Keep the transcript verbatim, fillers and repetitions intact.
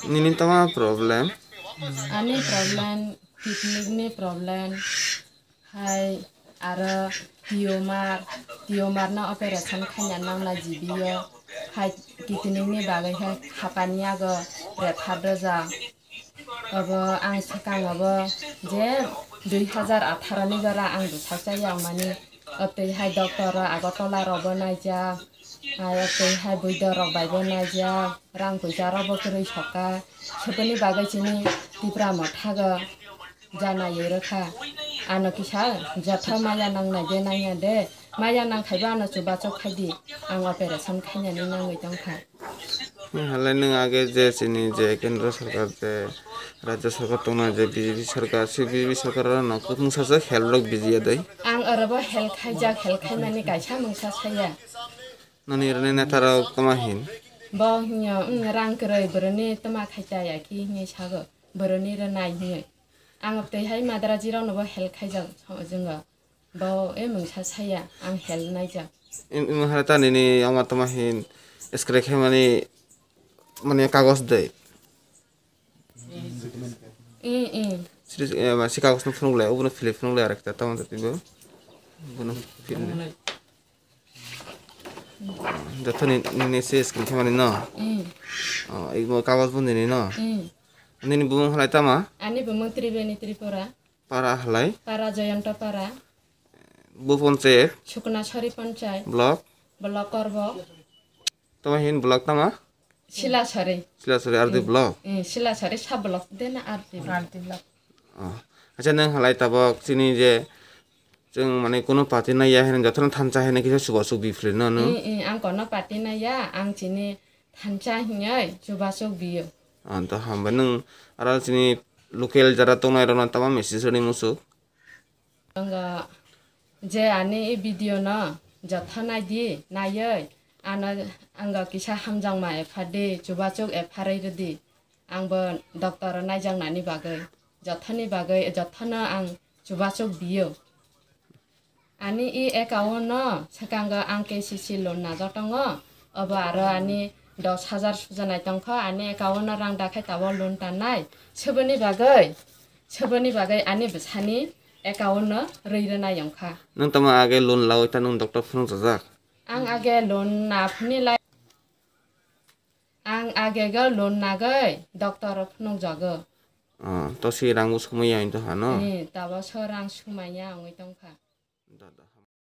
Nini tama problem? Ani problem, kidney ni problem, hai aro tumor, tumor no operation khaina nangna G B o, hai kidney ni bagwi hai hapani yago refer dojak. Obo ang swkang obo je dui hazar atharo ni gora ang bwsa chaya mani, obtwi hai doctor rok Agartala rok bo naijak, hai obtwi hai buido rok bai bo naijak, rang puisa rok bo kwrwi soka, seboni bagwi chini Tipra Motha go janaiwi rwkha. Ano kisa jotho maya nang nai de nangya de, maya nang khaiba ano chubachu khaidi, ang operation khainani nangwi tongkha. Halai nwng age je chini je kendra sarkar je rajya sarkar tongnai je B J P sarkar, se B J P sarkar rok no kwthwng sajak help rok bijiya dai. Ang orobo help khaijak, help khaimani kaisa mungsa saya. Noni rwni neta rok tama hin? Bo hinya, "Wng, rang kwrwi boroni tama khaita ya ki," hinwi sago, boroni rwnai hinwi. Ang twi hai madraji rok no bo help khaijak jwngo. Bo e mungsa saya, ang help naijak. Im, im, hara ta nini ama tama hin scratch khe mani, mani kagos de. I, i. Siri, eh, ma, si kagos no phunuk le, ubo no philip phunuk le arekta tama ta tibo. Ubo no philip. Joto ni, nini si scratch khe mani no. I. Oh, imo kagos bo nini no. I. Nini bumung halai tama? Ani bumung Tribeni Tripura. Para halai? Para Joyonto Para. Bo ponchayat? Suknasori Ponchayat. Block? Block Korbo. Tama hin block tama? Silasori. Silasori R D block? Eh, Silasori sub block dena R D block. Oh. Acha nwng halai tabok chini je chwng mane kono party naiya hinwi jotono thansa hinwi kisa chubachu bifle no, no? Eh, eh, ang kono party naiya, ang chini thansa hinwi chubachu biyo. Ah, to hambai nwng aro chini local jara tongnai rokno tama message rwni muchuk? Ang je ani e video no jotho naidi, naiwi ano ang kisa hamjakma ephardi, chubachuk epharwi rwdi. Ang bo doctor o naijaknani bagwi, jothoni bagwi, jothono ang chubachuk biyo. Ani e account no swkango ang K C C loan najak tongo, obo aro ani dos hajar sujanai tongkho, ani account no rang dakhai tabok loan tanai, seboni bagwi, seboni bagwi ani bwsani account no rwi rwnai wngkha. Nwng tamo age loan lawi ta nwng doctor phunukjajak? Ang age loan na phunilai. Ang agego loan nagwi doctor o phunukjago. Oh, to si rang bo sumui ya hinto hano? Eh, tabo so rang sumaiya wngwi tongkha. Da, da.